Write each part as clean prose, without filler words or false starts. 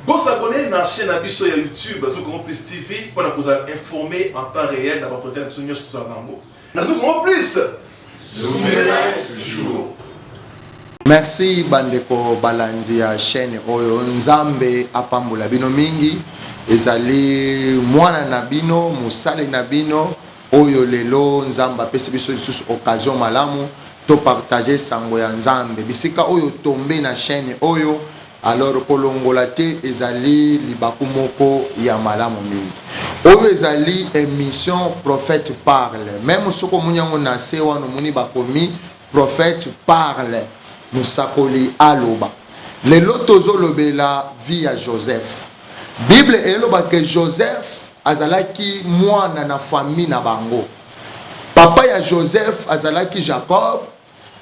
Bo s'abonner na chaîne na biso ya YouTube Azo Congo Plus TV pona kozala informé en temps réel na ba entretien na biso nyonso tozala na yango. Nazo Congo Plus. Zumbela toujours. Merci bandeko balandi ya chaîne oyo Nzambe apambola bino mingi ezali mwana na bino mosali na bino oyo lelo Nzambe apesi biso lisusu occasion malamu to partager sango ya Nzambe bisika oyo tombe na chaîne oyo Alors kolongola te ezali libaku moko ya malamu mingi. Oyo ezali emission prophète parle. Meme soki omoni yango na se wana omoni bakomi prophète parle, mosakoli aloba. Lelo tozolobela vie ya Joseph. Bible eloba ke Joseph azalaki mwana na famille na bango. Papa ya Joseph azalaki Jacob.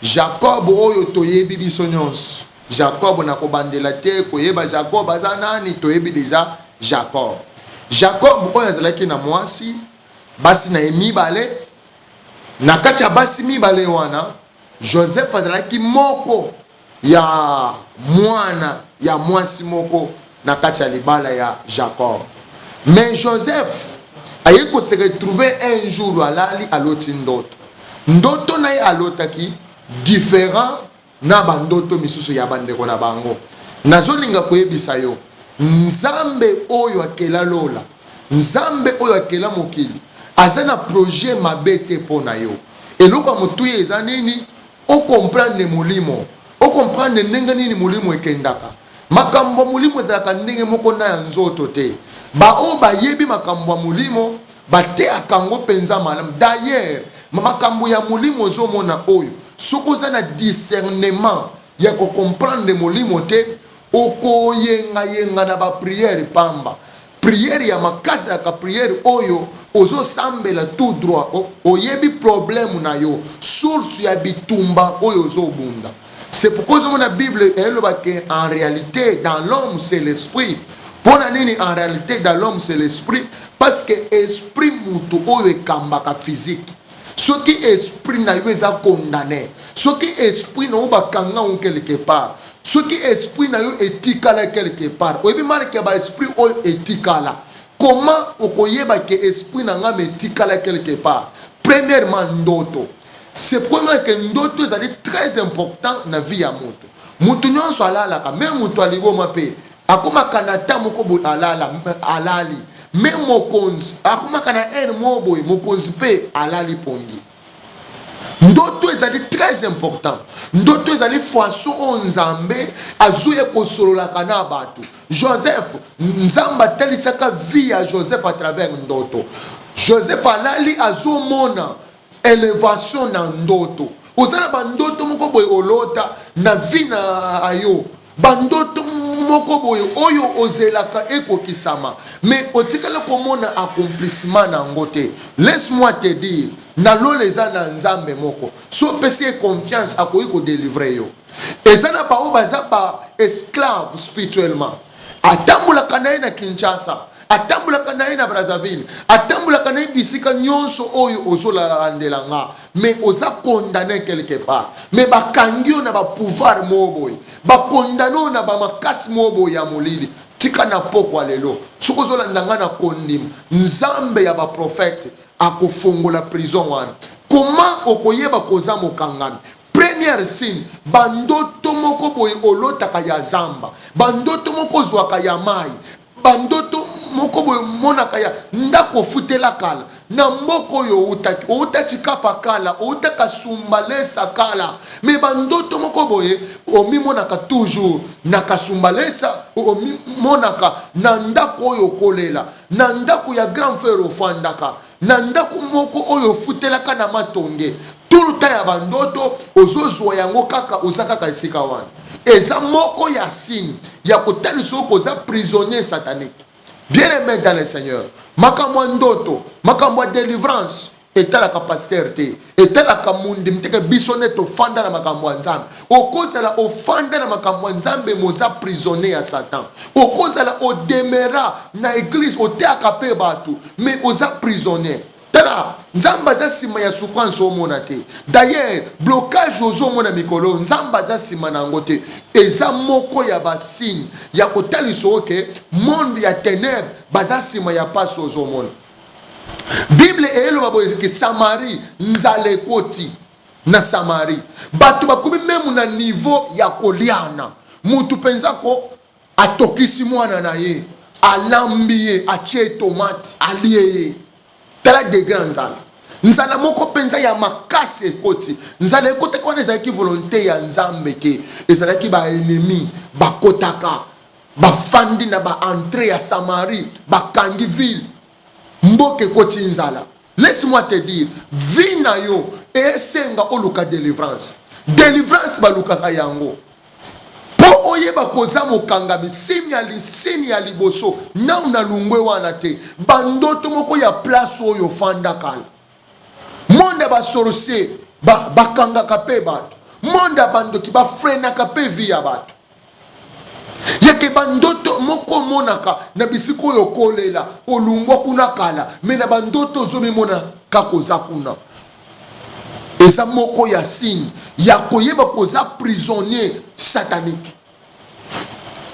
Jacob oyo toyebi biso nyonso. Jacob nakobandela te koyeba Jacob aza nani, toyebi deja Jacob. Jacob oyo azalaki na mwasi, basi na ye mibale. Na kati ya basi mibale wana, Joseph azalaki moko ya mwana ya mwasi moko na kati ya libala ya Jacob. Mais Joseph aye ko se retrouver un jour alali aloti ndoto. Ndoto na ye alotaki different na bandoto misusu ya bandeko na bango. Nazolinga koyebisa yo, Nzambe oyo akela lola, Nzambe oyo akela mokili, aza na projet mabe te mpo na yo. Eloko ya motuya eza nini? O comprendre molimo, o comprendre ndenge nini molimo ekendaka. Makambo ya molimo ezalaka ndenge moko na ya nzoto te. Baoyo bayebi makambo ya molimo bateyaka yango mpenza malamu. D'ailleurs, makambo ya molimo ozomona oyo, soki oza na discernement ya ko comprendre molimo te, okoyengayenga na ba prière pamba. Prière ya makasi ezalaka prière oyo ozosambela tout droit, oyebi problème na yo, source ya bitumba oyo ozobunda. C'est pourquoi ozomona Bible eloba ke en réalité dans l'homme c'est l'esprit. Pona nini en réalité dans l'homme c'est l'esprit? Parce que esprit mutu oyo ekambaka physique. Soki esprit na yo eza condamné, soki esprit na yo bakanga yango quelque part, soki esprit na yo etikala quelque part, oyebi marque ya ba esprit oyo etikala, comment okoyeba ke esprit na nga etikala quelque part? Premièrement, ndoto. C'est pour que ndoto ezali très important na vie ya moto. Moto nyonso alalaka, même moto aliboma pe akomaka na temps moko boye alala, alali. Me mokonzi akomaka na heure moko boye, mokonzi mpe alali pongi. Ndoto ezali très important. Ndoto ezali façon oyo Nzambe azoya kosololaka na bato. Joseph, Nzambe atalisaka vie ya Joseph à travers ndoto. Joseph alali azomona elevation na ndoto. Oza na bandoto moko boye olota na vie na yo, bandoto moko boye oyo ozelaka ekokisama, mais otikala komona accomplissement na yango te. Laisse-moi te dire, na lola eza na Nzambe moko, so opesi ye confiance akoki kodelivre yo. Eza na baoyo baza ba esclave spirituellement, atambolaka na ye na Kinshasa, atambolaka na ye na Brazzaville, atambolaka na ye bisika nyonso oyo ozolandela nga, mais oza condamné quelque part, mais bakangi yo na ba pouvoir moko boye, bakondane oyo na bamakasi moko boye ya molili. Tika na pokwa lelo, soki ozolanda nga na kondima, Nzambe ya baprofete akofongola prison wana. Comment okoyeba koza mokangami? Première signe, bandoto moko boye olotaka ya zamba, bandoto moko ozwaka ya mai, bandoto moko boye omonaka ya ndako ofutela kala na mboka oyo outaki, outa Tshikapa kala, outa Kasumbalesa kala, me bandoto moko boye omimonaka toujours na Kasumbalesa, omimonaka na ndako oyo okolela, na ndako ya grand frère ofandaka, na ndako moko oyo ofutelaka na matonge. Tuluta ya bandoto ozozwa yango kaka, oza kaka esika wana. Eza moko ya signe ya kotalisa oyo koza prisonnier satanique. Bien aimé dans le Seigneur, makambo ya ndoto, makambo ya délivrance etalaka pasteur te, etalaka mundimi te, ke biso nde tofanda na makambo ya Nzambe. Okozala ofanda na makambo ya Nzambe, moza prisonnier ya Satan. Okozala odemera na église, oteyaka pe bato, mais oza prisonnier. Tala, Nzambe aza nsima ya souffrance omona te. D'ailleurs, blocage ozomona mikolo, Nzambe aza nsima na yango te. Eza moko ya ba signe ya kotalisa oyo ke monde ya ténèbres baza nsima ya pasi ozomona. Bible eloba boye ke Samarie nzala ekoti na Samarie, bato bakomi meme na niveau ya koliana. Mutu mpenza ko atokisi mwana na ye, alambi ye, atie tomate, alie ye. Tala degré ya nzala. Nzala moko mpenza ya makasi ekoti. Nzala ekotaki wana ezalaki volonté ya Nzambe te, ezalaki ba ennemi bakotaka, bafandi na ba entrée ya Samarie, bakangi ville, mboka ekoti nzala. Laisse-moi te dire, vie na yo esenga oluka délivrance. Délivrance balukaka yango mpo oyeba koza mokangami. Signe ya lisini ya liboso nanu na lungwe wana te, bandoto moko ya place oyo ofanda kala. Monde ya basorcier bakangaka mpe bato, monde ya bandoki bafrenaka mpe vie ya bato. Yeke bandoto moko omonaka na bisika oyo okolela, olungwa kuna kala, me na bandoto ozomimona kaka oza kuna. Eza moko ya signe ya koyeba koza prisonnier satanique.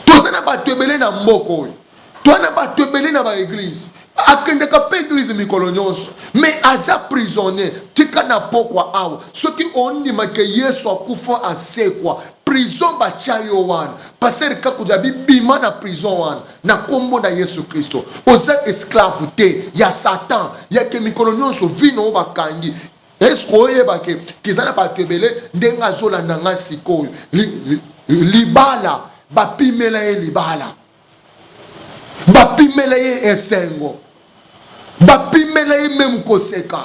Toza na bato ebele na mboka oyo, toza na bato ebele na baeglise, akendaka mpe eglise mikolo nyonso, me aza prisonnier. Tika na pokwa awa, soki ondimake Yesu akufa asekwa, prison batya yo wana, paster Kakuja bibima na prison wana na nkombo na Yesu Kristo. Oza esclave te ya Satan, yake mikolo nyonso vino oyo bakangi. Eske oyeba ke eza na bato ebele ndenge azolanda nga sikoyo, libala bapimela ye, libala bapimela ye esengo, bapimela ye meme koseka,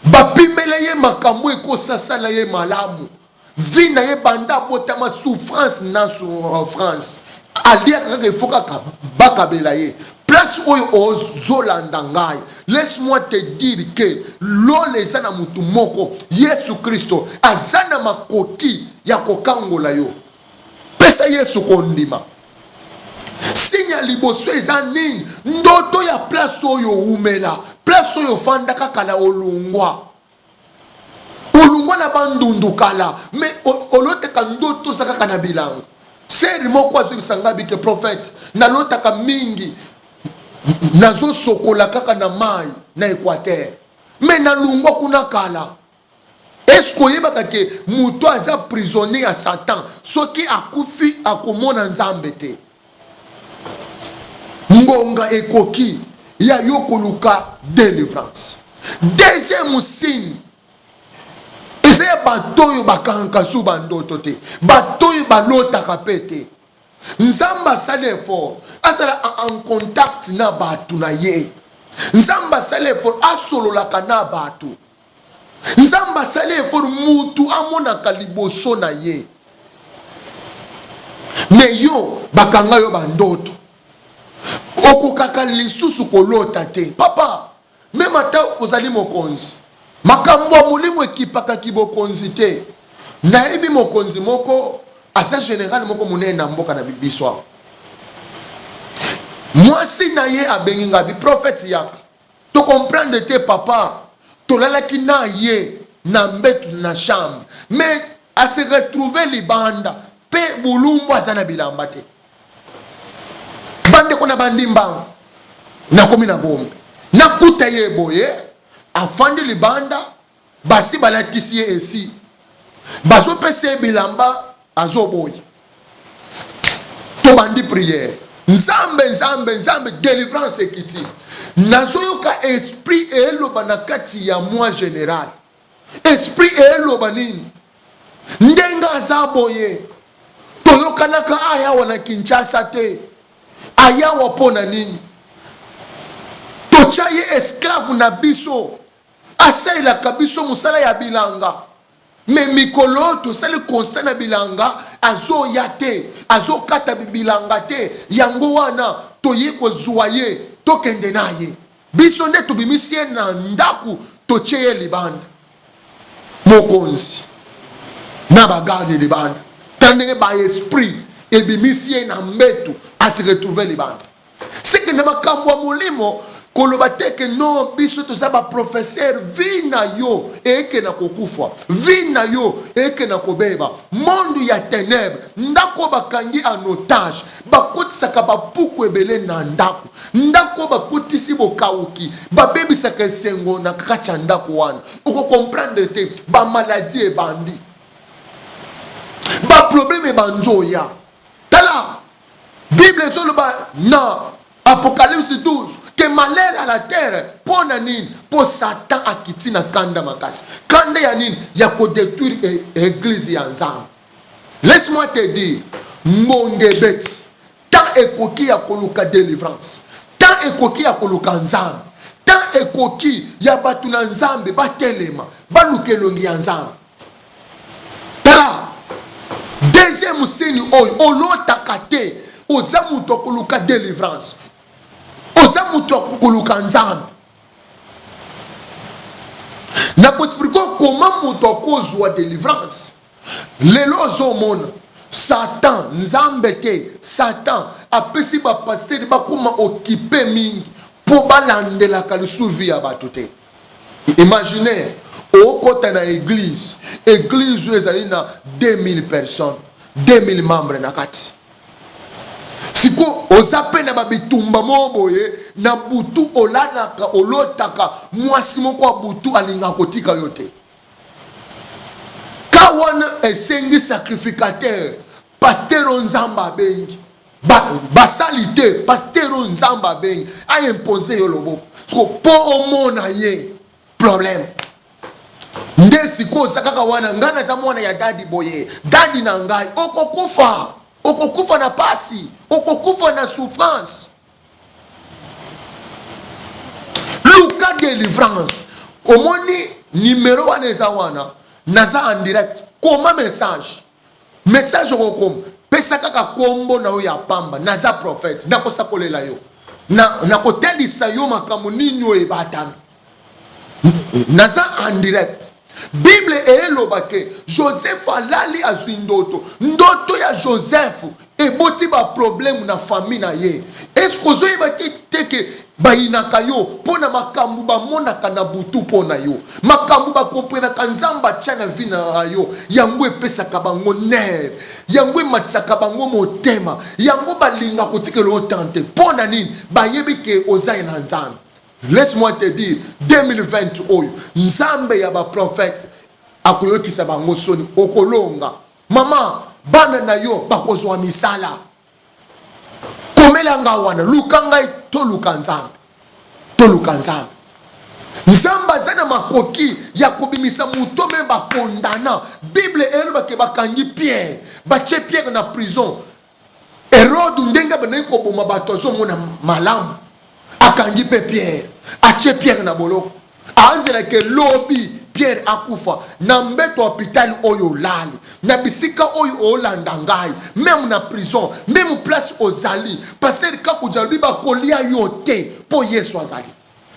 bapimela ye makambo ekosasala ye malamu. Vie na ye banda abotama, souffrance na souffrance, aliaka kaka, ifo kaka bakabela ye. Place oyo ozolanda ngai, laisse-moi te dire que lola eza na motu moko, Yesu Kristo aza na makoki ya kokangola yo. Pesa Yesu kondima. Signe ya liboso eza nini? Ndoto ya place oyo owumela, place oyo ofandaka kala, olongwa, olongwa na bandundu kala, me olotaka ndoto oza kaka na bilanga. Seri moko azoyebisa ngai bike, prophète, nalotaka mingi nazosokola kaka na mai na Équateur, me nalongwa kuna kala. Eske oyebaka ke moto aza prisonnier ya Satan, soki akufi akomona Nzambe te? Ngonga ekoki ya yo koluka délivrance. Deuxième signe eza ya bato oyo bakangaka su bandoto te, bato oyo balotaka mpe te. Nzambe asali effort azala en contact na bato na ye. Nzambe asali effort asololaka na bato. Nzambe asali effort mutu amonaka liboso na ye. Me yo bakanga yo bandoto, okokaka lisusu kolota te. Papa, meme ata ozali mokonzi, makambo ya molimo ekipakaki bokonzi te. Nayebi mokonzi moko aza général moko monene na mboka na biso awa. Mwasi na ye abengi ngai bi, prophète, yaka tocomprendre te. Papa, tolalaki na ye na mbetu na chambre, mais ase retrouve libanda mpe bulumbu, aza na bilamba te. Bandeko na bandi mbango, nakomi na Gombe, nakuta ye boye afandi libanda, basi balatisi ye esi, bazopesa ye bilamba, azoboya. Tobandi prière, Nzambe, Nzambe, Nzambe, délivrance ekiti. Nazoyoka esprit eloba na kati ya moi général. Esprit eloba nini? Ndenge aza boye, toyokanaka ayawa na Kinshasa te, ayawa mpo na nini? Totya ye esclave na biso, asalelaka biso mosala ya bilanga. Me mikolo oyo tosali constat na bilanga azoya te, azokata bilanga te. Yango wana toye kozwa ye, tokende na ye. Biso nde tobimisi ye na ndako, totie ye libanda. Mokonzi na bagarde libanda, tala ndenge baesprit ebimisi ye na mbetu, ase retrouve libanda. Seke na makambo ya molimo. Koloba te ke non, biso toza ba professeur. Vie na yo eke na kokufa, vie na yo eke na kobeba. Monde ya ténèbre, ndako bakangi en otage, bakotisaka bapuku ebele na ndako. Ndako bakotisi bokauki, babebisaka esengo na kati ya ndako wana. Okocomprendre te, bamaladi ebandi, baproblème ebandi oya. Tala, Bible ezoloba na Apocalypse 12 que malheur à la terre. Mpo na nini? Mpo Satan akiti na kanda makasi. Kanda ya nini? Ya kodétruire église ya Nzambe. Laisse-moi te dire, ngonga ebeti, temps ekoki ya koluka délivrance, temps ekoki ya koluka Nzambe, temps ekoki ya bato na Nzambe batelema, baluka elongi ya Nzambe. Tala, deuxième signe oyo: olotaka te. Oza moto akoluka délivrance, oza moto akoluka Nzambe. Nakoexpliquer koma moto akozwa délivrance. Lelo ozomona Satan, Nzambe te, Satan apesi bapasteurs bakóma occupés mingi mpo balandelaka lisusu vie ya bato te. Imagine, okota na église, église oyo ezali na 2000 personnes, 2000 membres na kati. Siko oza mpe na babitumba moko boye na butu, olalaka, olotaka mwasi moko ya butu alingaka kotika yo te. Ka wana esengi sacrificateur, pasteur oyo Nzambe abengi. Basali te, pasteur oyo Nzambe abengi aimpose yo loboko. Siko mpo omona ye, problème nde sikoyo oza kaka wana: ngai naza mwana ya daddy boye, daddy na ngai. Okokufa, okokufa na pasi, okokufa na souffrance. Luka délivrance. Omoni numero wana eza wana, naza en direct. Koma message, message okokoma, pesa kaka kombo na yo ya pamba. Naza prophète, nakosakolela yo, nakotalisa yo makambo nini oyo ebatami. Naza en direct. Bible eyeloba ke Joseph alali, azwi ndoto. Ndoto ya Joseph eboti baproblème na famille na ye. Est-ce ozoyeba te te ke bayinaka yo mpo na makambo bamonaka na butu mpo na yo, makambo bakomprenaka Nzambe atya na vie na yo? Yango epesaka bango nerf, yango ematisaka bango motema, yango balinga kotikela yo tante. Mpo na nini? Bayebi ke oza ye na Nzambe. Laisse-moi te dire, 2020 oyo, Nzambe ya baprophète akoyokisa bango soni. Okolonga, mama, bana na yo bakozwa misala. Komela nga wana, luka ngai, toluka Nzambe, toluka Nzambe. Nzambe aza na makoki ya kobimisa moto me bakondana. Bible elobake bakangi Pierre, batie Pierre na prison. Herode, ndenge abandaki koboma bato, azomona malamu, akangi mpe Pierre, atie Pierre na boloko, azelaki lobi Pierre akufa na mbeto hôpital oyo olali, na bisika oyo olanda ngai, même na prison, même place ozali. Pasteur Kakuja alobi bakolia yo te mpo Yesu azali.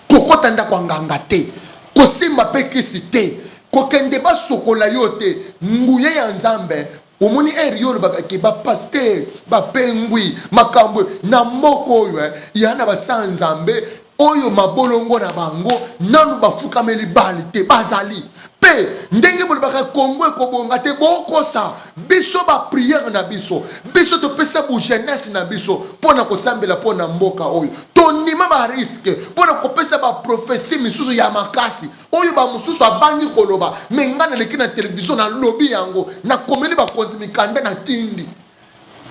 Kokɔta ndako ya nganga te, kosimba mpe kisi te, kokende basokola yo te. Nguya ya Nzambe. Omoni ere yo olobaka ke bapasteurs bapengwi makambo na mboka oyo, ya na basala Nzambe oyo mabolongo na bango nanu bafukameli bali te. Bazali mpe ndenge bolobaka Kongo ekobonga te, bokosa biso. Baprière na biso, biso topesa bujeunesse na biso mpo na kosambela mpo na mboka oyo. Tondima barisque mpo na kopesa baprophétie misusu ya makasi oyo bamosusu abangi koloba. Me ngai naleki na televizio, nalobi yango, nakomeli bakonzi mikanda, natindi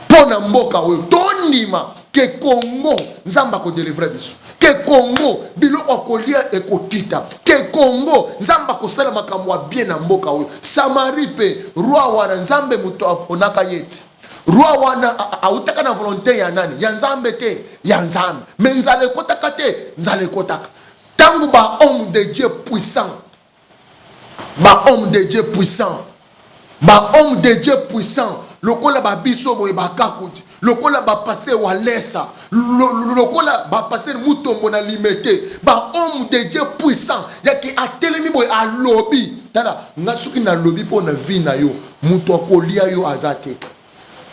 mpo na mboka oyo. Tondima ke Kongo, Nzambe akodélivrer biso, ke Kongo biloko ya kolia ekokita, ke Kongo Nzambe akosala makambo ya bien na mboka oyo. Samari mpe roi wana, Nzambe moto aponaka ye ti roi wana autaka na volonté ya nani? Ya Nzambe te? Ya Nzambe. Me nzala ekotaka te? Nzala ekotaka ntango bahomme de Dieu puissant, bahomme de Dieu puissant, bahomme de Dieu puissant lokola babiso boye, bakakuti, lokola bapasteur Walesa, lokola bapasteur Mutombo na Limete, bahomme de Dieu puissant yaki atelemi boye, alobi: tala nga, soki nalobi mpo na vie na yo, moto akolia yo aza te.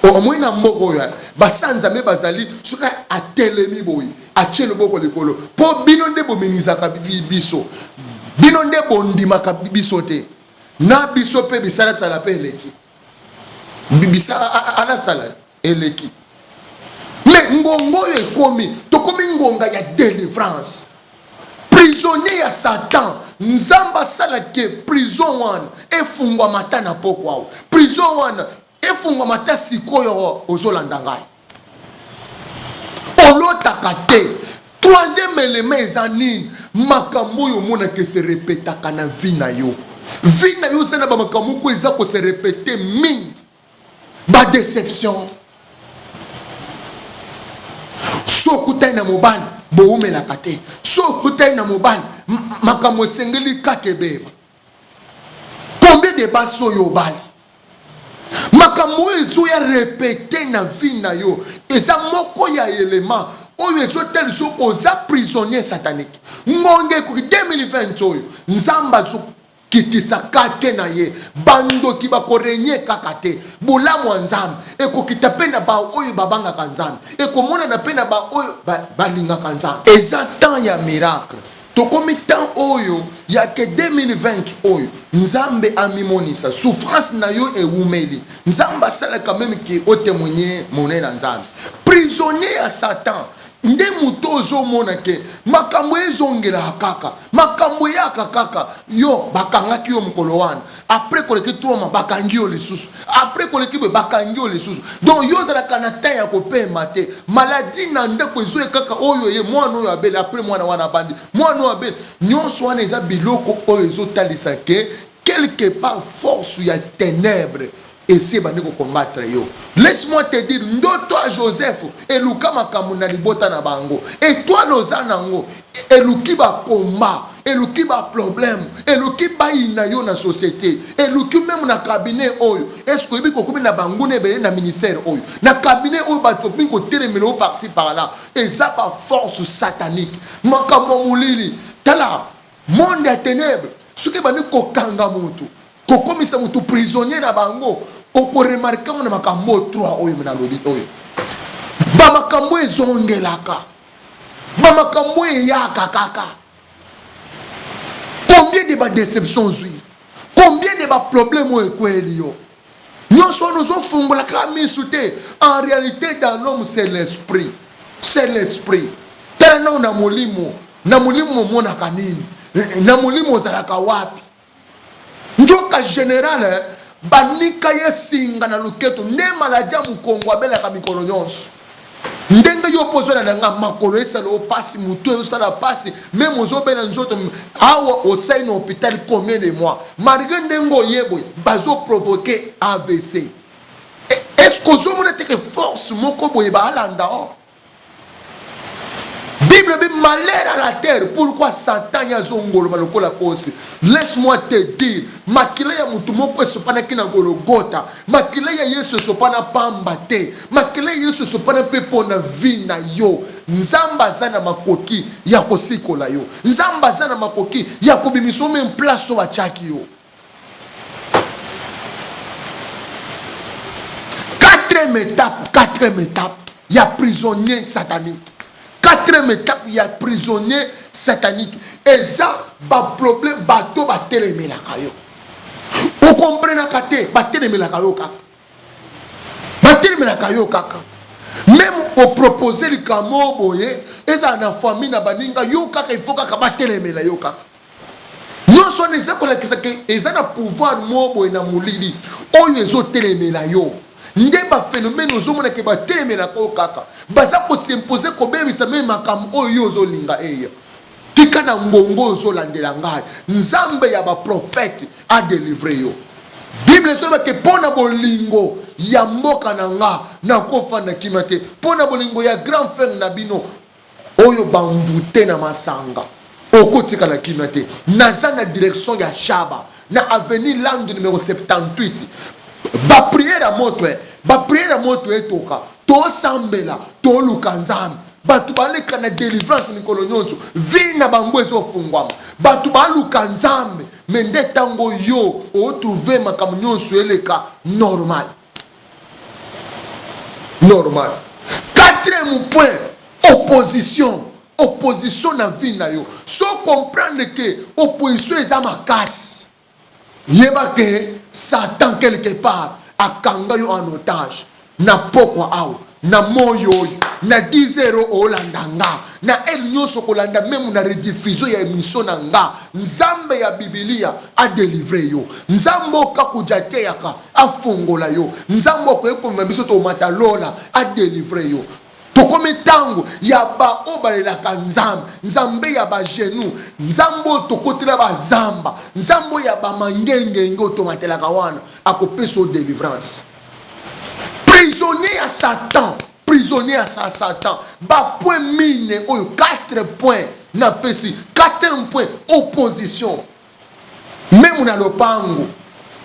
Omoni na mboka oyo eh, basa Nzambe bazali, soki atelemi boye atie loboko likolo, mpo bino nde bominizaka biso, bino nde bondimaka biso te, na biso mpe bisalasala mpe eleki, bisalasala eleki. Me ngonga oyo ekomi, tokomi ngonga ya delivrance. Prisonnier ya Satan, Nzambe asala ke prison wana efungwama ata na pokwa awa, prison wana efungwama ata sikoyo. Ozolanda ngai, olotaka te. Troisième élément eza nini? Makambo oyo omonaka ese repetaka na vie na yo. Vie na yo eza na bamakambo moko eza kose repete mingi, badeception. So okutani na mobali, bowumelaka te. So okutani na mobali, makambo esengeli kaka ebeba. Combien de basi oyo obali, makambo oyo ezoya repete na vie na yo, eza moko ya elema oyo ezotalisa oza prisonnier satanique. Ngonga ekoki 2020 oyo, Nzambe azokitisa kake na ye, bandoki bakorenye kaka te. Bolamu ya Nzambe ekokita mpe na baoyo babangaka Nzambe, ekomonana mpe na baoyo balingaka Nzambe. Eza temps ya miracle. Tokomi temps oyo ya ke 2020 oyo Nzambe amimonisa. Souffrance na yo ewumeli, Nzambe asalaka meme ke otémoigne monene na Nzambe. Prisonnier ya Satan nde moto ozomona ke makambo ezongelaka kaka, makambo eyaka kaka. Yo bakangaki yo mokolo wana, après koleki 3 mois bakangi yo lisusu, après koleki boye bakangi yo lisusu. Donc yo ozalaka na temps ya kopema te. Maladie na ndako ezoye kaka, oyo ye mwana oyo abeli, après mwana wana abandi, mwana oyo abeli. Nyonso wana eza biloko oyo ezotalisa ke quelque part force ya ténèbre esi ebandi kocombattre yo. Laisse-moi te dire, ndoto ya Joseph eluka makambo na libota na bango. Étoile oza nango eluki bakomba, eluki baproblème, eluki bayina yo na société, eluki même na cabinet oyo. Est-ce oyebi kokomi na banguna ebele na ministère oyo, na cabinet oyo? Bato mingi kotelemela oyo par-ci par-là, eza baforce satanique, makambo ya molili. Tala, monde ya ténèbre soki ebandi kokanga motu, kokomisa motu prisonnier na bango, okoremarquer ngo na makambo oyo 3 oyo nalobi oyo: bamakambo ezongelaka, bamakambo eyaka kaka. Combien de badéception ozwi, combien de baproblème oyo ekweli yo, nyonso wana ozofungola kaka misu te. En réalité, dans l'homme, c'est l'esprit, c'est l'esprit. Tala nao na molimo. Na molimo omonaka nini? Na molimo ozalaka wapi? Nzoka général banika ye singa na loketo nde maladie ya mokongo abelaka mikolo nyonso. Ndenge yo mpo ozwala na nga, makolo esala o pasi, motu ezosala pasi, même ozobela nzoto awa, osali na hôpital combien de mois, malgré ndenge oye boye, bazoprovoquer AVC. Est ce que ozomona teke force moko boye baalanda o? Bible dit malheur à la terre. Pourquoi Satan ye azongoloma lokola kosi? Laisse-moi te dire, makila ya motu moko esopanaki na Gologota. Makila ya Yesu esopana pamba te. Makila ya Yesu esopana mpe mpo na vie na yo. Nzambe aza na makoki ya kosikola yo. Nzambe aza na makoki ya kobimisa yo même place oyo atiaki yo. Quatrième étape, quatrième étape ya prisonnier satanique, quatrième étape ya prisonnier satanique eza baproblème. Bato batelemelaka yo, okomprenaka te, batelemelaka yo kaka, batelemelaka yo kaka. Même opropose likambo boye, ezala na famille, na baninga, yo kaka, il faut kaka batelemela yo kaka. Nyonso wana eza kolakisa ke eza na pouvoir mo boye na molili oyo ezotelemela yo. Nde baphénomène ozomona ke batelemelaka oyo kaka, baza kos'imposer, kobebisa même makambo oyo yo ozolinga eya. Tika na ngongo oyo ozolandela ngai, Nzambe ya baprofete adélivrer yo. Bible ezoloba ke mpo na bolingo ya mboka na nga, nakofanda kimia te, mpo na bolingo ya grand frère na bino oyo bamvute na masanga, okotikala kimia te. Naza na direction ya Shaba, na avenue Lande numéro 78. Baprière ya moto, baprière ya moto etoka, tosambela, toluka Nzambe. Bato baleka na délivrance mikolo nyonso, vie na bango ezofungwama. Bato baluka Nzambe, mais nde ntango yo otrouver makambo nyonso eleka normal. Normal. Quatrième point, opposition. Opposition na vie na yo. So comprendre que opposition eza makasi. Yeba ke Satan quelque part akanga yo en otage na pokwa awa na moi oyo na 10 heures olanda nga na heure nyonso kolanda meme na rediffusion ya emission na nga. Nzambe ya Bibilia adelivre yo, Nzambe okakuja ateyaka afongola yo, Nzambe akoki komema biso tomata lola adelivre yo. Tokomi ntango ya baoyo balelaka Nzambe, Nzambe ya bagenou, Nzambe oyo tokotela bazamba, Nzambe oyo ya bamangengenge oyo tomatelaka wana, akopesa yo delivrance. Prisonnier ya Satan, prisonnier ya Satan, bapoint mine oyo 4 points napesi. 4 point, opposition. Meme na lopango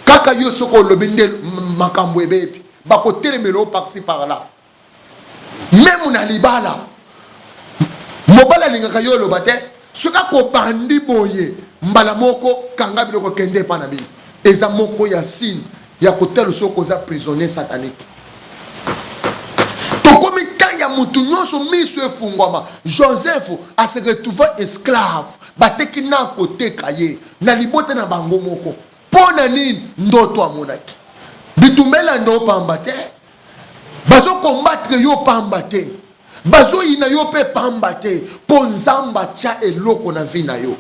kaka yo soki olobi nde makambo ebebi, bakotelemela yo par-ci par-là. Meme na libala, mobali alingaka yo oloba te, soki akobandi boye mbala moko kanga biloko kende epa na bino. Eza moko ya signe ya kotala soki oza prisonnier satanique. Tokomi temps ya mutu nyonso miso efungwama. Joseph ase retrouva esclave, bateki na koteka ye na libota na bango moko. Mpo na nini? Ndoto amonaki. Bitumba elanda yo pamba te, bazokombattre yo pamba te, bazoyina yo mpe pamba te, mpo Nzambe atya eloko na vi na yo.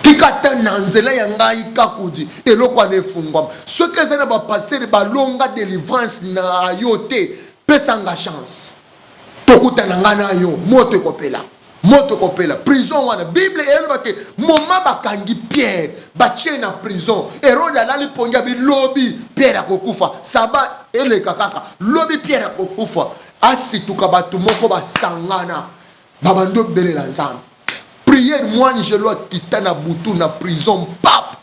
Tika ata na nzela ya ngai Kakudi eloko wana efungwama. Soki eza na bapastere balonga delivrance na yo te, pesanga chance tokutana ngai na yo, moto ekopela, moto ekopela prison wana. Bible eloba te moma bakangi Pierre, batie na prison, Herode alali pongi, abi lobi Pierre akokufa. Saba eleka kaka, lobi Pierre akokufa. Asituka, bato moko basangana, babandi obelela Nzambe, priere. Mwanjelo akita na butu na prison, pape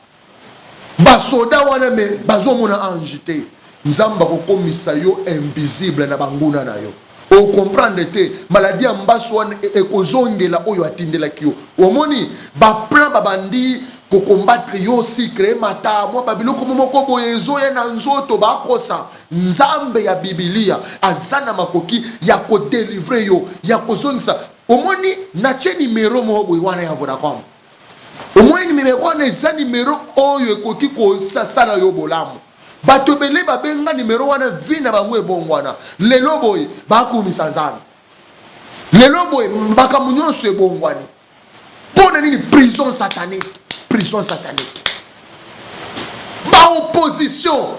basoda wana me bazomona ange te. Nzambe akokomisa yo invisible na banguna na yo, okomprendre te. Maladi ya mbasu wana ekozongela oyo atindelaki yo. Omoni baplan babandi kokombattre yo, sikre emata, mwa babiloko moko boye ezoya na nzoto, bakosa. Nzambe ya Bibilia aza na makoki ya kodelivre yo, ya kozongisa. Omoni, natie nimero moko boye wana ya Vodacom. Omoni nimero wana eza nimero oyo ekoki kosala yo bolamu. Bato ebele babenga nimero wana, vi na bango ebongwana. Lelo boye bakumisa Nzambe, lelo boye makambo nyonso ebongwani. Mpo na nini? Prison satanique, prison satanique, baopposition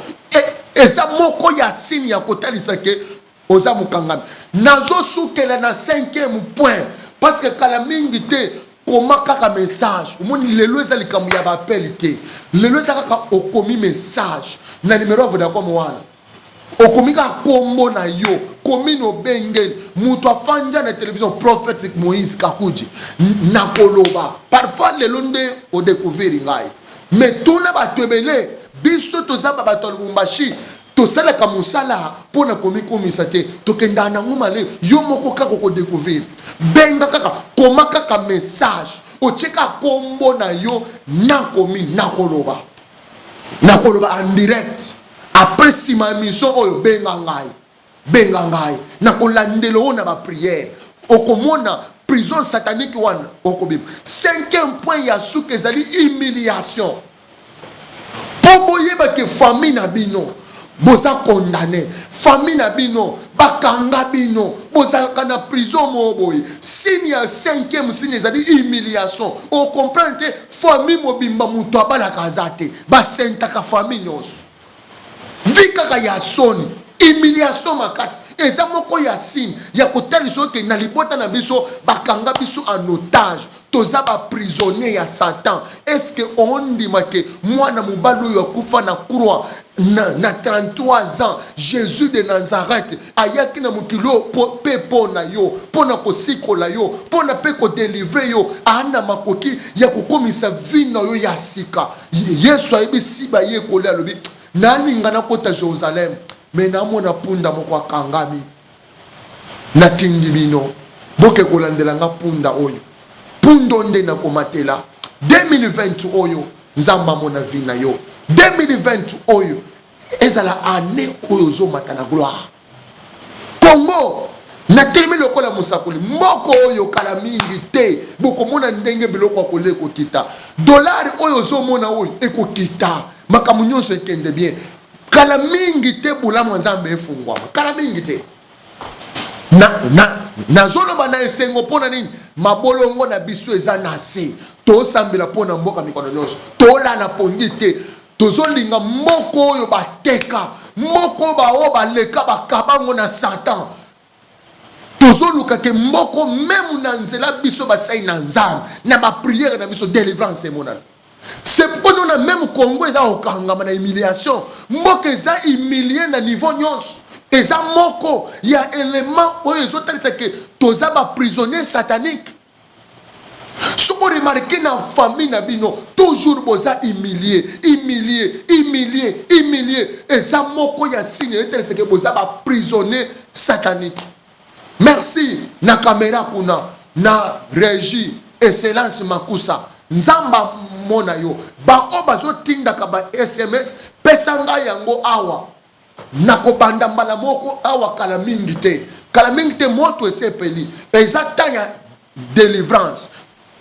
eza moko ya signe ya kotalisa ke oza mokangami. Nazosukela na cinquième point parce que kala mingi te. Koma kaka message. Omoni, lelo eza likambo ya baappel te, lelo eza kaka okomi message na numero ya Vodacom wana, okomi kaka kombo na yo, commune obengeli, moto afanja na télévision, prophète Moïse Kakudi, nakoloba. Parfois lelo nde odécouvrir ngai, mais tuna bato ebele. Biso toza bato ya Lubumbashi, tosalaka mosala mpo na komikumisa te, tokendaka nango male. Yo moko kaka okodécouvrir. Benga kaka, koma kaka message, otie kaka kombo na yo, nakomi, nakoloba, nakoloba en direct. Après, nsima ya mission oyo, benga ngai, benga ngai, nakolandela oyo na baprière. Okomona prison satanique wana, okobima. Cinquième point ya suka ezali humiliation. Mpo boyeba ke famille na bino boza condamné, famille na bino bakanga bino, bozalaka na prison moko boye. Signe ya cinquième signe ezali humiliation. Ocomprendre te, famille mobimba moto abalaka aza te, basentaka famille nyonso, vi kaka ya soni, humiliation makasi. Eza moko ya signe ya kotalisa oke na libota na biso bakanga biso en otage, toza baprisonnier ya Satan. Est-ce ondima ke mwana mobali oyo akufa na croix na 33 ans, Jésus de Nazareth, ayaki na mokili oyo mpe mpo na yo, mpo na kosikola yo, mpo na mpe kodelivre yo, aa na makoki ya kokomisa vi na yo ya sika? Yesu ayebisi bayekoli, alobi: "Nalinga nakota Jérusalem, me namona punda moko akangami. Natindi bino boke kolandela nga punda oyo, pundo nde nakomatela." 2020 oyo, Nzambe amona vi na yo. 2020 oyo ezala année oyo ozomata na gloire. Congo natelemi lokola mosakoli mboka oyo kala mingi te bokomona ndenge biloko ya kolia ekokita dolari oyo ozomona oyo ekokita makambo nyonso ekende bien kala mingi te bolamu ya nzambe efungwama kala mingi te nazoloba na, na, na esengo mpo na nini mabolongo na biso eza na se tosambela mpo na mboka mikolo nyonso tolala pongi te Tozolinga moko oyo bateka, moko baoyo baleka bakabango na Satan. Tozoluka ke moko meme na nzela biso basali na Nzambe na ba prière na biso delivrance emonana. C'est pourquoi on a même Congo eza kokangama na humiliation. Mboka eza humilié na niveau nyonso. Eza moko ya élément oyo ezotalisa ke toza ba prisonniers sataniques. soki oremarke na famille na bino toujours boza humilie humilie humilie humilie eza moko ya signe eteleseke boza baprisonnier satanique merci na kamera kuna na régie excellence makusa nzambe amona yo baoyo bazotindaka ba sms pesa ngai yango awa Nakobanda mbala moko awa kala mingi te. Kala mingi te moto esi epeli. Eza temps ya delivrance.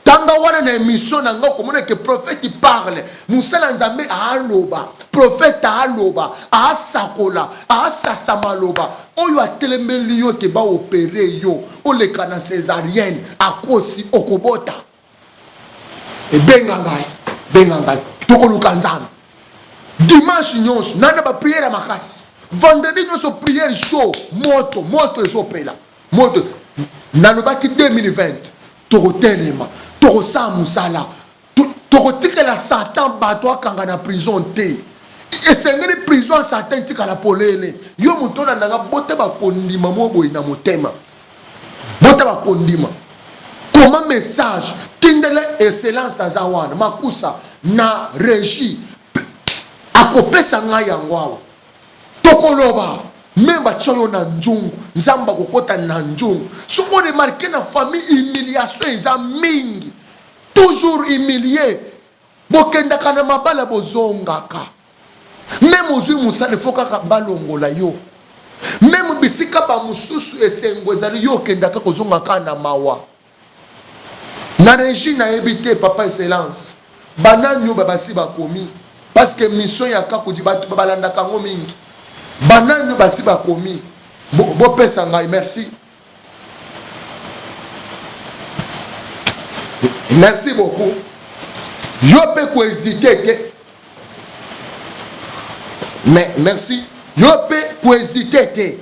Tanga wana na emission na nga okomona ke prophète parle. Mosala ya Nzambe aloba. Prophète aloba, asakola, asasa maloba. Oyo atelemeli yo te ba opere yo, oleka na cesarienne, akosi okobota. Ebenga ngai, benga ngai, tokoluka Nzambe. Dimanche nyonso nana ba prière ya makasi, vendredi nyonso prière chaud, moto moto ezopela moto. Nalobaki 2020 tokotelema, tokosala mosala, tokotikela Satan bato akanga na prison te. Esengeli prison ya Satan etikala polele. Yo moto olanda nga, bota bakondima moko boye na motema. Bota bakondima. Koma message tindela excellence aza wana makusa na regie akopesa ngai yango awa tokoloba me batya yo na nzungu nzambe akokota na nzungu soki oremarke na famille humiliation eza mingi toujours humilie Bokendaka na mabala bozongaka. Meme ozui musala il faut kaka balongola yo. Meme bisika ba mususu esengo ezali yo okendaka kozonga kaka na mawa. Na regie nayebi te papa excellence banani oyo basi bakomi parce que mission ya kakudi bato balandaka yango mingi banani oyo basi bakomi bopesa ngai merci. Merci beaucoup. Yo pe ko hésiter te. Mais merci. Yo pe ko hésiter te.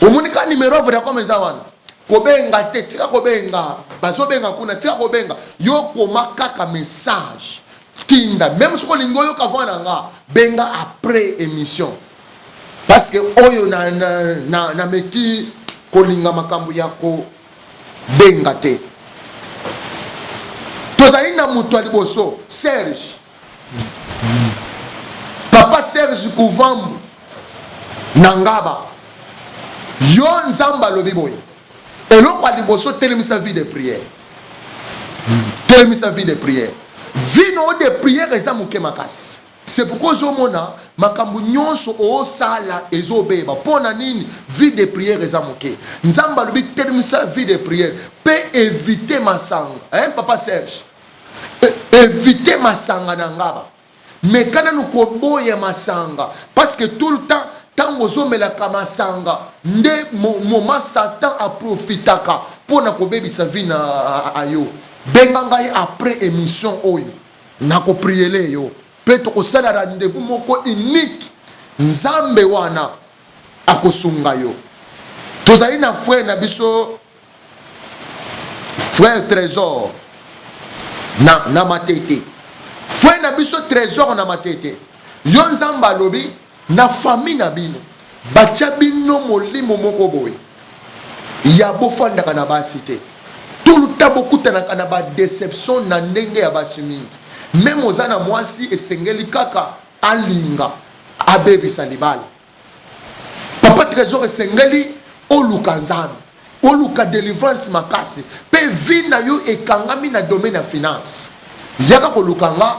Omoni ka numéro Vodacom eza wana. Kobenga te, tika kobenga. Bazobenga kuna, tika kobenga. Yo koma kaka message. Tinda. Même soki olingi oyoka voix na nga, benga après émission. Parce que oyo na na na, na meki kolinga makambo ya kobenga te. Tozali na moto ya liboso Serge, papa Serge Kuvambu na Ngaba. Yo Nzambe alobi boye, eloko ya liboso telemisa vie de prière, telemisa vie de prière. Vie no de prière eza moke makasi. C'est pourquoi ozo mona makambo nyonso osala ezo beba. Pona nini? Vie de prière eza moke. Nzambe alobi telemisa vie de prière pe éviter masanga. Hein papa Serge? E, éviter masanga na ngaba. Meka nanu koboya masanga parce que tout le temps ntango ozomelaka masanga nde moment Satan aprofitaka mpo na kobebisa vie na yo. Benga ngai après émission oyo. Nako priele yo pe tokosala rendez-vous moko unique. Nzambe wana akosunga yo. Tozali na frère na biso frère Trésor na, na Matete. Frère na biso Trésor na Matete. Yo Nzambe alobi na famille na bino batia bino molimo moko boye ya bofandaka na basi te tout le temps bokutanaka na ba deception na ndenge ya basi mingi meme oza na mwasi esengeli kaka alinga abebisa libala papa Trésor esengeli oluka Nzambe oluka delivrance makasi pe vie na yo ekangami na domaine ya finance yaka koluka nga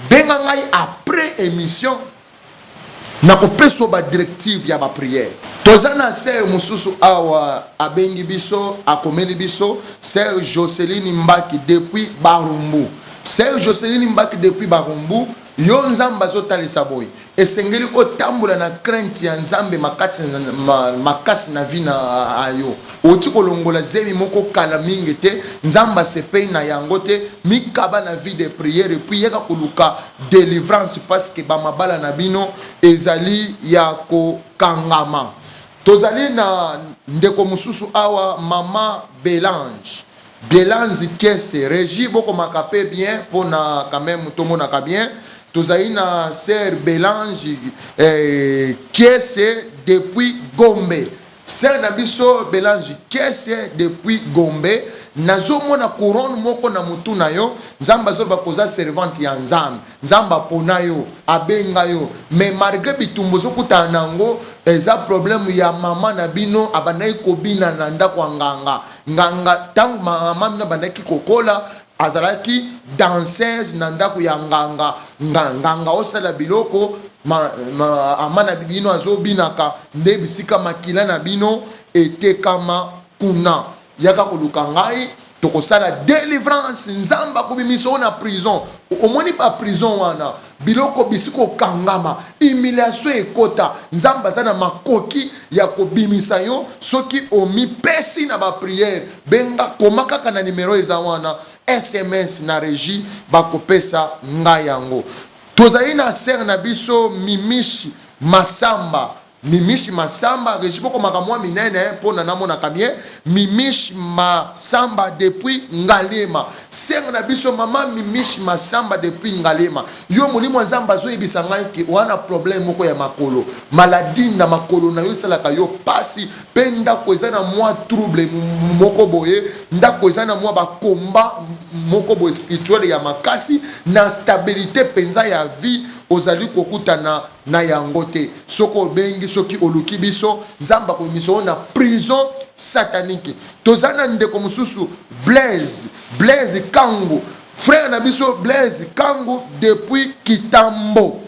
benga ngai après émission. Nakopesa yo ba directive ya ba prière. Toza na sœur mosusu awa abengi biso akomeli biso sœur Joceline Mbaki depuis Barumbu. Sœur Joceline Mbaki depuis Barumbu, yo Nzambe azotalisa boye, esengeli otambola na crainte ya Nzambe makasi, makasi na vie na yo. Oti kolongola zemi moko kala mingi te, Nzambe asepeli na yango te. Mikaba na vie de prière et puis yaka koluka delivrance parce que ba mabala na bino ezali ya kokangama. Tozali na ndeko mosusu awa, mama Belange, Belange Kese. Régie, bokomaka pe bien mpona quand même tomonaka bien. Tozali na sœur Belange Kese depuis Gombe. Sœur na biso Belange Kese depuis Gombe, nazomona couronne moko na mutu na yo. Nzambe azoloba koza servante ya Nzambe. Nzambe apona yo, abenga yo, mais malgré bitumbu ozokutana na yango, eza problème ya mama na bino abandaki kobina na ndako ya nganga. Nganga, ntango mama bino abandaki kokola, azalaki danseuse na ndako ya nganga. Nganga osala biloko ama na bino azobinaka nde bisika makila na bino etekama kuna. Yaka koluka ngai, tokosala délivrance. Nzambe akobimisa oyo na prison. Omoni ba prison wana, biloko bisika okangama, humiliation ekota. Nzambe aza na makoki ya kobimisa yo soki omipesi na ba prière. Benga, koma kaka na numero eza wana, SMS na régie, bakopesa ngai yango. Tozali na sœur na biso Mimishi Masamba, Mimishi Masamba. Régie, bokomaka mwa minene mpona namonaka mie. Mimishi Masamba depuis Ngaliema. Sœur na biso mama Mimishi Masamba depuis Ngaliema, yo molimo ya Nzambe azoyebisa ngai ke wana problème moko ya makolo, maladie na makolo na yo esalaka yo pasi, mpe ndako eza na mwa trouble moko boye, ndako eza na mwa bakomba moko boye spirituel ya makasi, na stabilité mpenza ya vie ozali kokutana na yango te. Soki obengi, soki oluki biso, Nzambe akomisa yo na prison satanique. Toza na ndeko mosusu, Blaise, Blaise Kangu, frère na biso Blaise Kangu depuis Kitambo.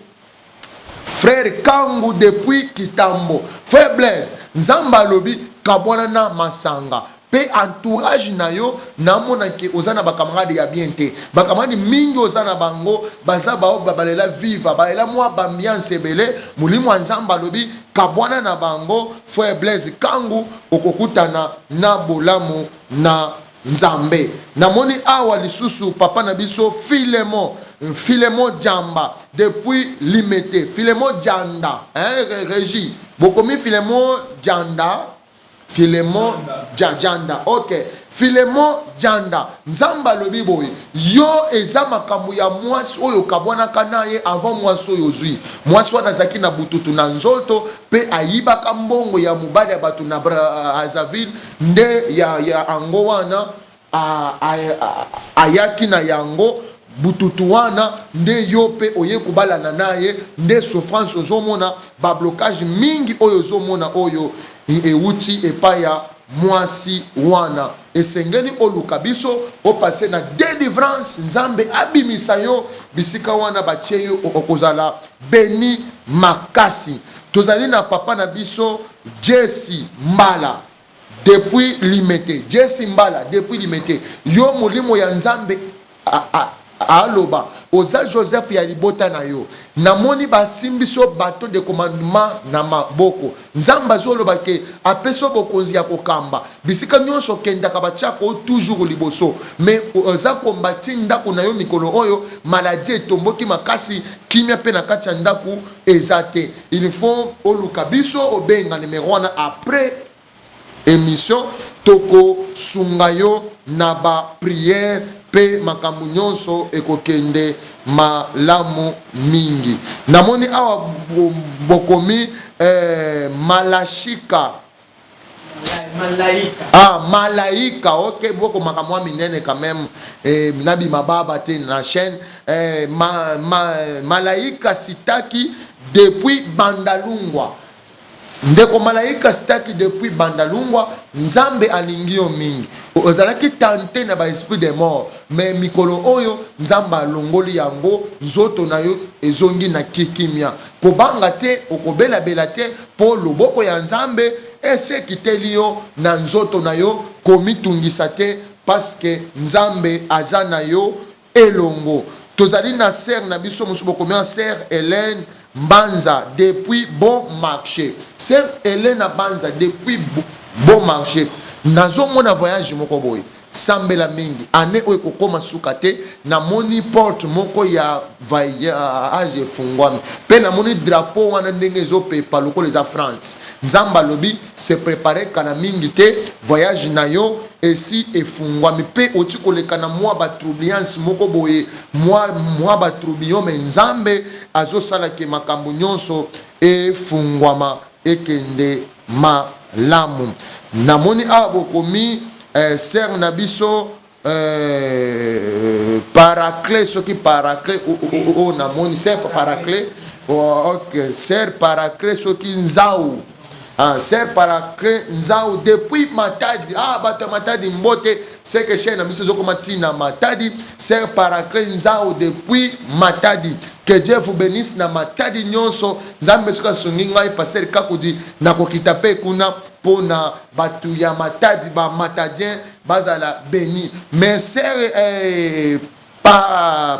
Frère Kangu depuis Kitambo, frère Blaise, Nzambe alobi kabwana na masanga mpe entourage na yo. Namonake oza na ba camarade ya bien te. Ba camarade mingi oza na bango baza bao balela viva, balela mwa ba ambiance ebele. Molimo ya Nzambe alobi kabwana na bango. Frère Blaise Kangu, okokutana na bolamu na Nzambe. Namoni awa lisusu papa na biso Filemon, Filemon Jamba depuis Limete. Filemon Janda, hein, régie, bokomi Filemon Janda, Filemon Janda, ok, Filemon Janda. Nzambe alobi boye, yo eza makambo ya mwasi oyo okabwanaka na ye avant. Mwasi oyo ozwi, mwasi wana azalaki na bututu na nzoto mpe ayibaka mbongo ya mobali ya bato na Brazzaville. Nde ya yango wana ayaki na yango bututu wana, nde yo mpe oye kobalana na ye, nde souffrance ozomona, ba blocage mingi oyo ozomona, oyo ewuti epai ya mwasi wana. Esengeli oluka biso, opase na délivrance, Nzambe abimisa yo bisika wana batie yo, okozala béni makasi. Tozali na papa na biso Jesi Mbala depuis Limete. Jesi Mbala depuis Limete, yo molimo ya Nzambe aloba oza Joseph ya libota na yo. Namoni basimbi so bateau de commandement na maboko. Nzambe azoloba ke apesi yo bokonzi ya kokamba bisika nyonso okendaka, batiaka yo toujours liboso, mais oza kombati ndako na yo. Mikolo oyo maladie etomboki makasi, kimia mpe na kati ya ndako eza te. Il faut oluka biso, obenga numero wana après émission, tokosunga yo na ba prière mpe makambo nyonso ekokende malamu mingi. Namoni awa bokomi Malashika. Malaika. Ah, Malaika, ok, bokomaka mwa minene quand même, nabima baba te na chaîne. Malaika Sitaki depuis Bandalungwa. Ndeko Malaika Staki depuis Bandalungwa, Nzambe alingi yo mingi. Ozalaki tente na ba esprit de mort, mais mikolo oyo Nzambe alongoli yango, nzoto na yo ezongi na kimia. Kobanga te, okobelabela te, po loboko ya Nzambe esi ekiteli yo na nzoto na yo. Komitungisa te, parce que Nzambe aza na yo elongo. Tozali na sœur na biso mosusu, bokomi ya sœur Hélène Mbanza depuis Bon Marché. Sœur Hélène Mbanza depuis Bon Marché, nazomona voyage moko boye. Sambela mingi, année oyo ekokoma suka te. Namoni porte moko ya voyage efungwami, mpe namoni drapeau wana ndenge ezopepa lokola eza France. Nzambe alobi se prépare, kana mingi te, voyage na yo esi efungwami. Mpe oti koleka na mwa batroublance moko boye, mwa batroublion, mais Nzambe azosalaki makambo nyonso efungwama, ekende malamu. Namoni awa bokomi sœur na biso Paraclet, soki Paraclet oyo namoni sœur Paraclet. Oh, ok, sœur Paraclet soki Nzau. Ah, sœur Paraclet Nzau depuis Matadi. Ah, bato ya Matadi, mbote. Seke chaîne na biso ezokoma ntina Matadi. Sœur Paraclet Nzau depuis Matadi, que Dieu vous bénisse. Na Matadi nyonso, Nzambe soki asungi ngai, pasteur Kakudi, nakokita mpe kuna mpona bato ya Matadi, bamatadien bazala béni. Mais sœur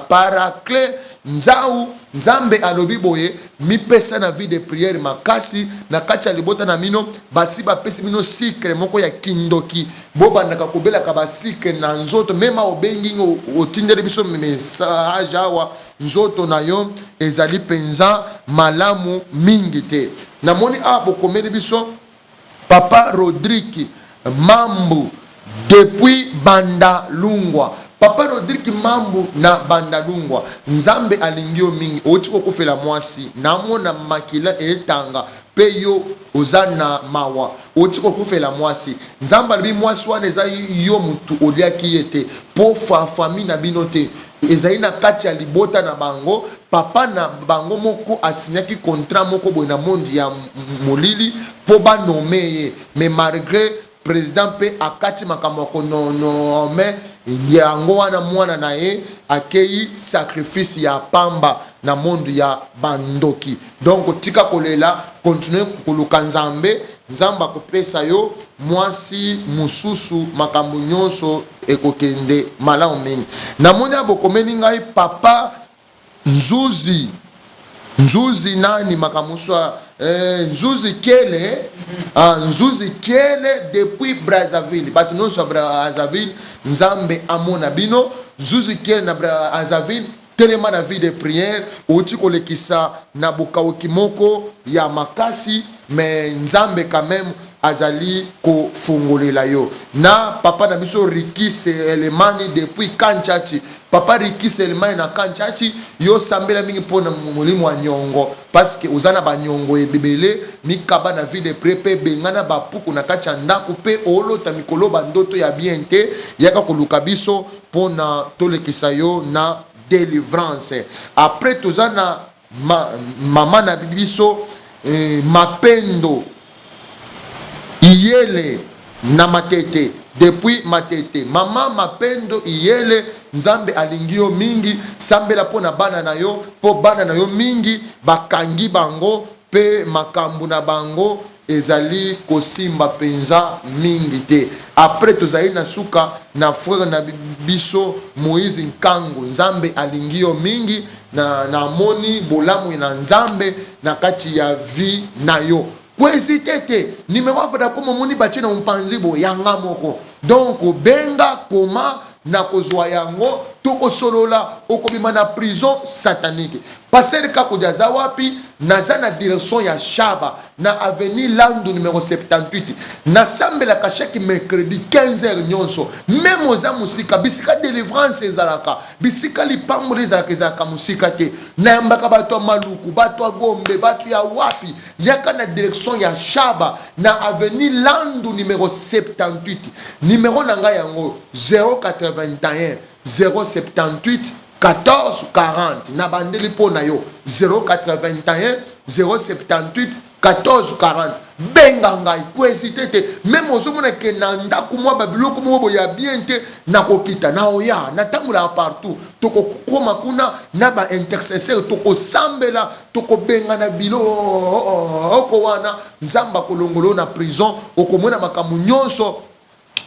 Paraclet Nzau, Nzambe alobi boye: mipesa na vie de prière makasi. Na kati ya libota na bino, basi bapesi bino cycle moko ya kindoki, bobandaka kobelaka bacycle na nzoto. Mema obengi, otindeli biso message awa, nzoto na yo ezali mpenza malamu mingi te. Namoni awa bokomeli biso papa Rodrigue Mambu depuis Bandalungwa. Papa Rodrigue Mambu na Bandalungwa, Nzambe alingi yo mingi. Outi kokufela mwasi, namona makila etanga mpe yo oza na mawa. Outi kokufela mwasi, Nzambe alobi mwasi wana eza yo motu oliaki ye te, mpo famille na bino te, ezali na kati ya libota na bango. Papa na bango moko asinyaki contrat moko boye na monde ya molili mpo banommer ye, mais malgré président mpe akati makambo ya konommer yango wana, mwana na ye akei sacrifice ya pamba na monde ya bandoki. Donc tika kolela, continue koluka Nzambe, Nzambe akopesa yo mwasi mosusu, makambo nyonso ekokende malamu mingi. Namoni abokomeli ngai papa Nzuzi, Nzuzi nani, makambo mosusu, Nzuzi Kele. Ah, Nzuzi Kele depuis Brazzaville. Bato nyonso ya Brazzaville, Nzambe amona bino. Nzuzi Kele na Brazzaville, telema na vie de prière. Outi kolekisa na bokauki moko ya makasi, mais Nzambe quand même azali kofungolela yo. Na papa na biso Riki Selemani depuis Kanchachi. Papa Riki Selemani na Kanchachi, yo sambela mingi mpona molimo ya nyongo, parce que oza na banyongo ebele. Mikaba na vie de prière mpe bengana bapuku na kati ya ndako. Mpe olota mikolo bandoto ya bien te, yaka koluka biso mpona tolekisa yo na délivrance. Après toza na mama na biso Mapendo Iyele na Matete, depuis Matete. Mama Mapendo Iyele, Nzambe alingi yo mingi. Sambela mpo na bana na yo, mpo bana na yo mingi bakangi bango mpe makambo na bango ezali kosimba mpenza mingi te. Après tozali na suka na frère na biso Moïse Nkango. Nzambe alingi yo mingi, na namoni bolamu na Nzambe na kati ya vie na yo. Kohésiter te, numéro ya Vodacom omoni batie na mopanzi boye, yanga moko. Donc benga, koma na kozwa yango, tokosolola, okobima na prison satanique. Pasteur Kakodi aza wapi? Naza na direction ya Shaba, na avenue Landu numéro 78. Nasambelaka chaque mercredi 15 heures nyonso. Même oza mosika, bisika délivrance ezalaka, bisika lipamboli ezalaka, ezalaka mosika te. Nayambaka bato ya Maluku, bato ya Gombe, bato ya wapi. Yaka na direction ya Shaba, na avenue Landu numéro 78. Numéro na ngai yango 081 078 14 40. Na bandeli mpo na yo 081 078. 14 40 benga ngai koezite te meme ozomona ke na ndako mwa babiloko moko boye ya bien te nakokita na oya natambolaka partout tokokoma kuna na baintercesseur tokosambela tokobengana biloko wana nzambe akolongola na prison okomona makambo nyonso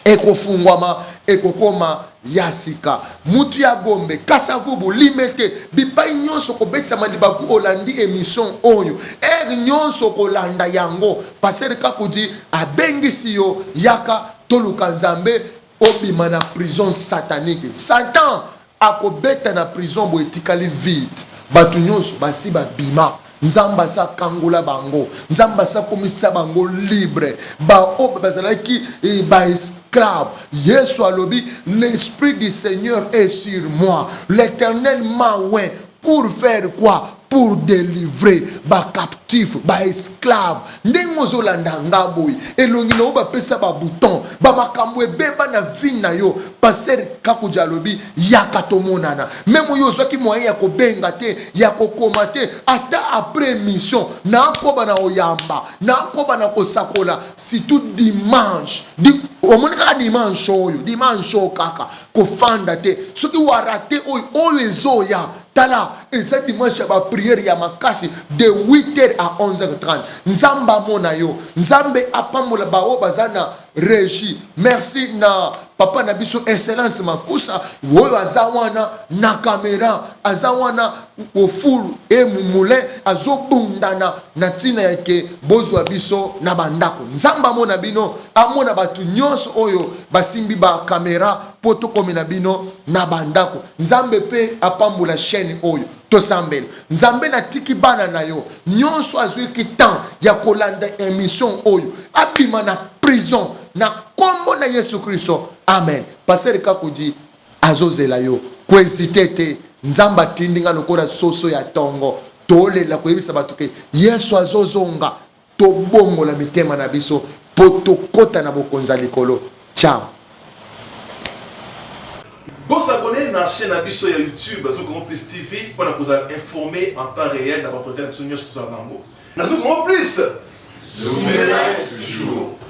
ekofungwama ekokoma ya sika mutu ya gombe kasavubu limete bipai nyonso kobetisama libaku olandi emission oyo ere nyonso kolanda yango paser kakudi abengisi yo yaka toluka nzambe obima na prison satanique satan akobeta na prison boye etikali vide bato nyonso basi babima nzambe asi akangola bango nzambe asi akomisa bango libre baoyo bazalaki eh, baesclave yesu alobi l'esprit du seigneur est sur moi l'éternel m'a oint pour faire quoi pour délivrer bacaptif baesclave ndenge ozolanda nga boye elongi na yo bapesa babouton bamakambo ebeba na vie na yo paster kakuja alobi yaka tomonana meme oyo ozwaki moyen ya kobenga te ya kokoma te ata après émission nakoba na koyamba nakoba na kosakola surtout dimanche di, omoni kaka dimanche oyo dimanche oyo kaka kofanda te soki warate oyo oyo ezoya tala eza dimanche ya bapriere ya makasi de 8h à 11h30 nzambe amona yo nzambe apambola baoyo baza na régie merci na papa na biso excellence makusa oyo aza wana na kamera aza wana ofulu e mumule azobundana na ntina ya ke bozwa biso na bandako nzambe amona bino amona bato nyonso oyo basimbi bakamera mpo tokomela bino na bandako nzambe mpe apambola chaîne oyo tosambela nzambe natiki bana na yo nyonso azwiki temps ya kolanda émission oyo abima na prison na nkombo na yesu kristo amen paster kakudi azozela yo koezite te nzambe atindi nga lokola soso ya tongo tolela koyebisa bato ke yesu azozonga tobongola mitema na biso mpo tokɔta na bokonzi ya likolo ciao Bosabone na chaîne na biso ya YouTube Nazo Congo Plus TV mpo na kozala informé en temps réel na baautorité na biso nyonso tozala na yango. Nazo Congo Plus. Zumela toujours.